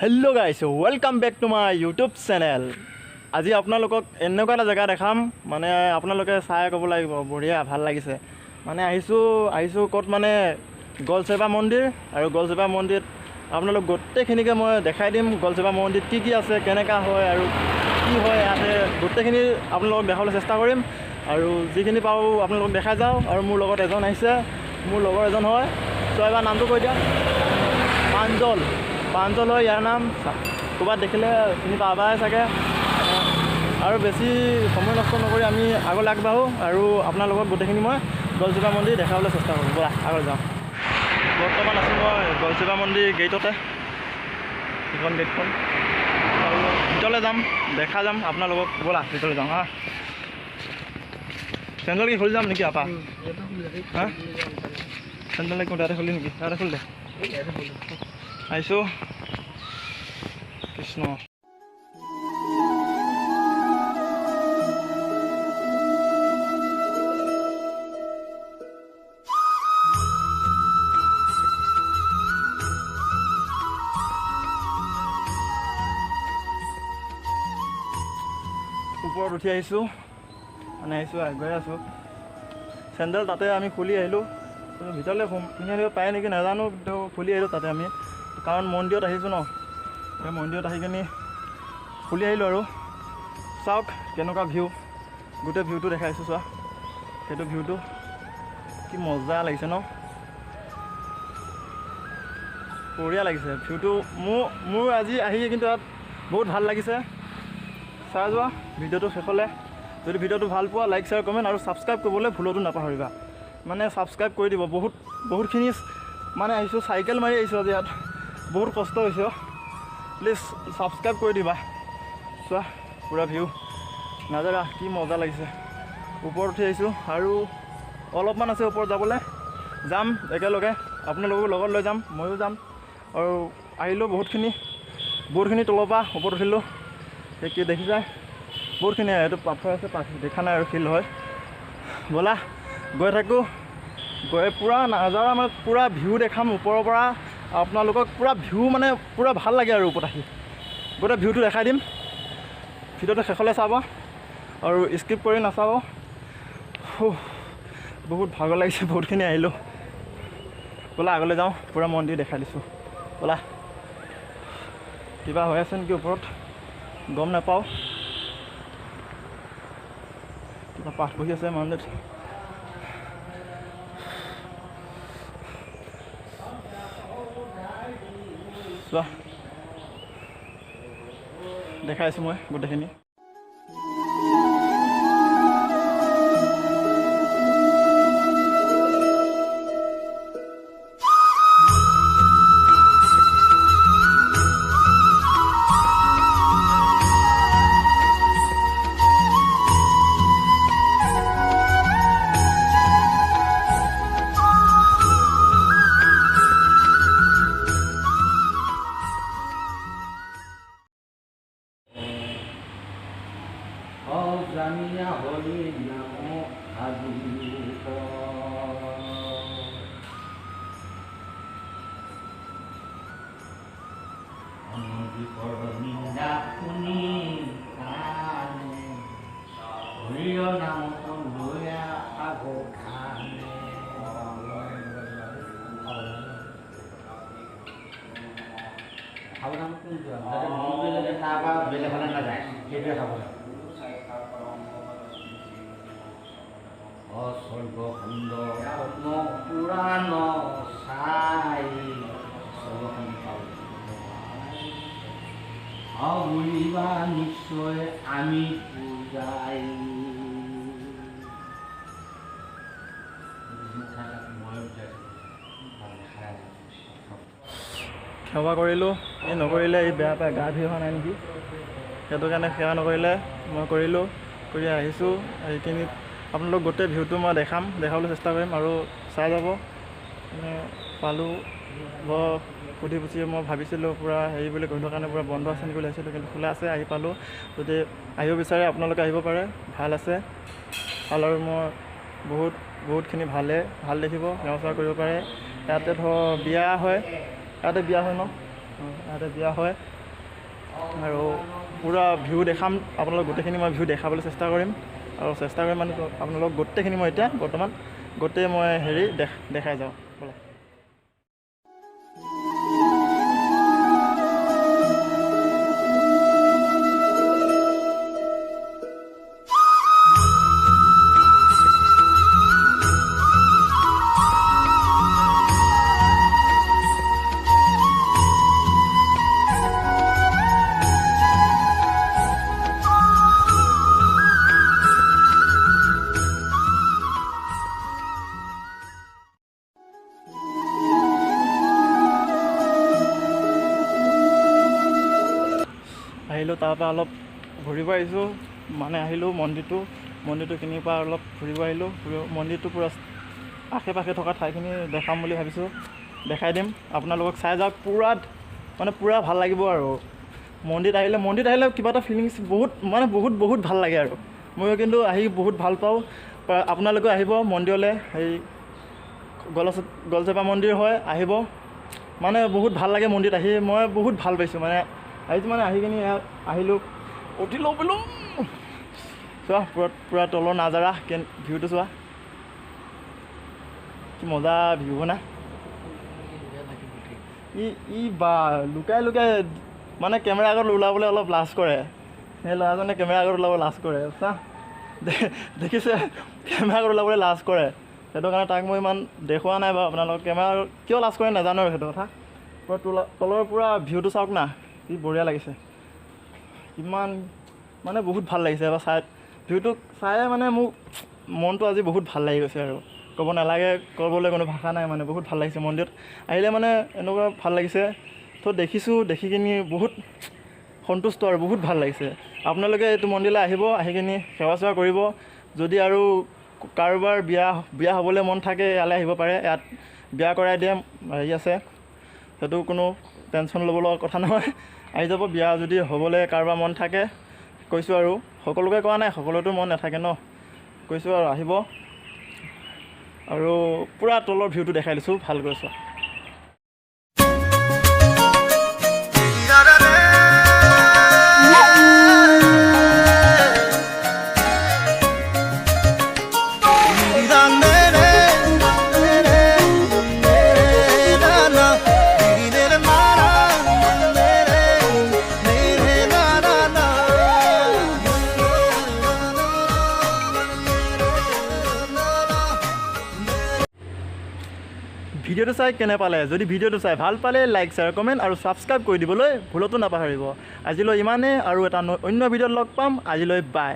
Hello guys, welcome back to my YouTube channel. আজি আপোনালোকক এনেকুৱা এটা জেগা দেখাম, মানে আপোনালোকে চাই ক'ব লাগিব বঢ়িয়া ভাল লাগিছে। মানে আহিছোঁ ক'ত, মানে গলচেপা মন্দিৰ। আৰু গলচেপা মন্দিৰত আপোনালোক গোটেইখিনিকে মই দেখাই দিম, গলচেপা মন্দিৰত কি কি আছে, কেনেকুৱা হয় আৰু কি হয় ইয়াতে, গোটেইখিনি আপোনালোকক দেখাবলৈ চেষ্টা কৰিম। আৰু যিখিনি পাৰোঁ আপোনালোকক দেখাই যাওঁ। আৰু মোৰ লগত এজন আহিছে, মোৰ লগৰ এজন হয়। চ' এবাৰ নামটো কৈ দিয়া। প্ৰাঞ্জল, প্ৰাঞ্জল হয় ইয়াৰ নাম। ক'ৰবাত দেখিলে চিনি পাবাই চাগে। আৰু বেছি সময় নষ্ট নকৰি আমি আগলৈ আগবাঢ়োঁ আৰু আপোনালোকক গোটেইখিনি মই গলচেপা মন্দিৰ দেখাবলৈ চেষ্টা কৰোঁ। ব'লা, আগলৈ যাওঁ। বৰ্তমান আছোঁ মই গলচেপা মন্দিৰ গেটতে, সেইখন গেটখন। আৰু ভিতৰলৈ যাম, দেখা যাম আপোনালোকক। ব'লা, ভিতৰলৈ যাওঁ। হা, চেণ্ডেল কি খুলি যাম নেকি আপা? হা, চেণ্ডেল কি তাতে খুলি নেকি? তাতে খুলি দে। আহিছোঁ। কৃষ্ণ। ওপৰত উঠি আহিছোঁ, মানে আহিছোঁ, গৈ আছোঁ। চেণ্ডেল তাতে আমি খুলি আহিলোঁ। কিন্তু ভিতৰলৈ পিন্ধি আহিব পাৰে নেকি নাজানো, কিন্তু খুলি আহিলোঁ তাতে আমি, কাৰণ মন্দিৰত আহিছোঁ ন। সেই মন্দিৰত আহি কিনি খুলি আহিলোঁ। আৰু চাওক কেনেকুৱা ভিউ, গোটেই ভিউটো দেখাইছোঁ, চোৱা সেইটো ভিউটো কি মজা লাগিছে ন, বঢ়িয়া লাগিছে ভিউটো। মোৰ আজি আহি কিন্তু ইয়াত বহুত ভাল লাগিছে। চাই যোৱা ভিডিঅ'টো শেষলৈ। যদি ভিডিঅ'টো ভাল পোৱা, লাইক, শ্বেয়াৰ, কমেণ্ট আৰু ছাবস্ক্ৰাইব কৰিবলৈ ভুলতো নাপাহৰিবা। মানে ছাবস্ক্ৰাইব কৰি দিব। বহুতখিনি মানে আহিছোঁ, চাইকেল মাৰি আহিছোঁ আজি ইয়াত, বহুত কষ্ট হৈছে। প্লিজ ছাবস্ক্ৰাইব কৰি দিবা। চোৱা পূৰা ভিউ নাজাৰা, কি মজা লাগিছে। ওপৰত উঠি আহিছোঁ আৰু অলপমান আছে ওপৰত যাবলৈ। যাম একেলগে, আপোনালোকো লগত লৈ যাম, ময়ো যাম। আৰু আহিলোঁ বহুতখিনি তলৰ পৰা ওপৰত উঠিলোঁ। সেই কি দেখিছাই বহুতখিনি, এইটো পাথৰ আছে, পাথৰ দেখা নাই আৰু শিল হয়। ব'লা গৈ থাকোঁ, গৈ পূৰা নাজাৰা, মানে পূৰা ভিউ দেখাম ওপৰৰ পৰা আপোনালোকক। পূৰা ভিউ মানে পূৰা ভাল লাগে আৰু ওপৰত আহি গোটেই ভিউটো দেখাই দিম। ভিডিঅ'টো শেষলৈ চাব আৰু স্কিপ কৰি নাচাব। বহুত ভাগৰ লাগিছে, বহুতখিনি আহিলোঁ। ব'লা আগলৈ যাওঁ, পূৰা মন্দিৰ দেখাই দিছোঁ। ব'লা। কিবা হৈ আছে নেকি ওপৰত গম নাপাওঁ, কিবা পাঠ বহি আছে মন্দিৰত। চোৱা, দেখাই আছোঁ মই গোটেইখিনি। অজানিয়া হৰি নাম সাধু। অনবিকৰ নিন্দা শুনি কাণে, হৰিৰ নামত লৈয়া সাৱধানে। সাৱধান কোনটো? যাতে মনটো যাতে তাৰপৰা বেলেগ ফালে নাযায়, সেইটোৱে সাৱধান। অস্বৰ্গখণ্ড পদ্ম পুৰাণ চাই, স্বৰ্গখণ্ড পাব বুলিবা নিশ্চয় আমি পূজাই। মই বুজাইছোঁ, খাই। সেৱা কৰিলোঁ। এই নকৰিলে ই বেয়া পায়, গা ধুই অহা নাই নেকি, সেইটো কাৰণে সেৱা নকৰিলে। মই কৰিলোঁ, কৰি আহিছোঁ। এইখিনিত আপোনালোক গোটেই ভিউটো মই দেখাম, দেখাবলৈ চেষ্টা কৰিম আৰু চাই যাব। মানে পালোঁ, বৰ সুধি পুচি মই ভাবিছিলোঁ পূৰা হেৰি বুলি কৈ কাৰণে পূৰা বন্ধ আছে নেকি বুলি ভাবিছিলোঁ, কিন্তু খোলা আছে। আহি পালোঁ। যদি আহিব বিচাৰে আপোনালোকে আহিব পাৰে, ভাল আছে, ভাল। আৰু মই বহুতখিনি ভালে ভাল দেখিব, সেৱা চেৱা কৰিব পাৰে। ইয়াতে ধৰ বিয়া হয়, ইয়াতে বিয়া হয় ন? ইয়াতে বিয়া হয়। আৰু পূৰা ভিউ দেখাম আপোনালোক, গোটেইখিনি মই ভিউ দেখাবলৈ চেষ্টা কৰিম। আৰু চেষ্টা কৰিম মানে আপোনালোক গোটেইখিনি মই এতিয়া বৰ্তমান গোটেই মই হেৰি দেখাই যাওঁ। ব'লা। আহিলোঁ, তাৰপৰা অলপ ঘূৰিব আহিছোঁ, মানে আহিলোঁ মন্দিৰটোখিনিৰ পৰা অলপ ঘূৰিব আহিলোঁ। মন্দিৰটো পূৰা আশে পাশে থকা ঠাইখিনি দেখাম বুলি ভাবিছোঁ, দেখাই দিম আপোনালোকক, চাই যাওক। পূৰা মানে পূৰা ভাল লাগিব আৰু মন্দিৰত আহিলে কিবা এটা ফিলিংছ বহুত মানে বহুত বহুত ভাল লাগে আৰু। ময়ো কিন্তু আহি বহুত ভাল পাওঁ। আপোনালোকেও আহিব মন্দিৰলৈ, সেই গলচেপা মন্দিৰ হয়, আহিব, মানে বহুত ভাল লাগে মন্দিৰত আহি। মই বহুত ভাল পাইছোঁ, মানে আহিছোঁ, মানে আহি কিনি ইয়াত আহিলোঁ, উঠিলোঁ বোলো চোৱা পূৰা তলৰ নাজাৰা কেন ভিউটো চোৱা, কি মজা ভিউ না। ই বা লুকাই লুকাই মানে কেমেৰা আগত ওলাবলৈ অলপ লাজ কৰে, সেই ল'ৰাজনে কেমেৰা আগত ওলাব লাজ কৰে। চা দেখিছে, কেমেৰা আগত ওলাবলৈ লাজ কৰে, সেইটো কাৰণে তাক মই ইমান দেখুওৱা নাই বাৰু আপোনালোকক। কেমেৰা কিয় লাজ কৰে নাজানো আৰু সেইটো কথা। পূৰা তলৰ পূৰা ভিউটো চাওক না, কি বঢ়িয়া লাগিছে, কিমান মানে বহুত ভাল লাগিছে। এবাৰ চাই ভিউটো চাই মানে মোক মনটো আজি বহুত ভাল লাগি গৈছে আৰু ক'ব নালাগে, ক'বলৈ কোনো ভাষা নাই, মানে বহুত ভাল লাগিছে। মন্দিৰত আহিলে মানে এনেকুৱা ভাল লাগিছে, তো দেখিছোঁ, দেখি কিনি বহুত সন্তুষ্ট আৰু বহুত ভাল লাগিছে। আপোনালোকে এইটো মন্দিৰলৈ আহিব, আহি কিনি সেৱা চেৱা কৰিব। যদি আৰু কাৰোবাৰ বিয়া হ'বলৈ মন থাকে ইয়ালৈ আহিব পাৰে, ইয়াত বিয়া কৰাই দিয়ে, হেৰি আছে, সেইটো কোনো টেনশ্যন ল'ব লগা কথা নহয়, আহি যাব। বিয়া যদি হ'বলৈ কাৰোবাৰ মন থাকে, কৈছোঁ আৰু, সকলোকে কোৱা নাই, সকলোতো মন নাথাকে ন, কৈছোঁ আৰু আহিব। আৰু পূৰা তলৰ ভিউটো দেখাই দিছোঁ, ভালকৈ চোৱা। ভিডিঅ'টো চাই কেনে পালে? যদি ভিডিঅ'টো চাই ভাল পালে লাইক, শ্বেয়াৰ, কমেণ্ট আৰু ছাবস্ক্ৰাইব কৰি দিবলৈ ভুলতো নাপাহৰিব। আজিলৈ ইমানেই, আৰু এটা অন্য ভিডিঅ'ত লগ পাম। আজিলৈ বাই।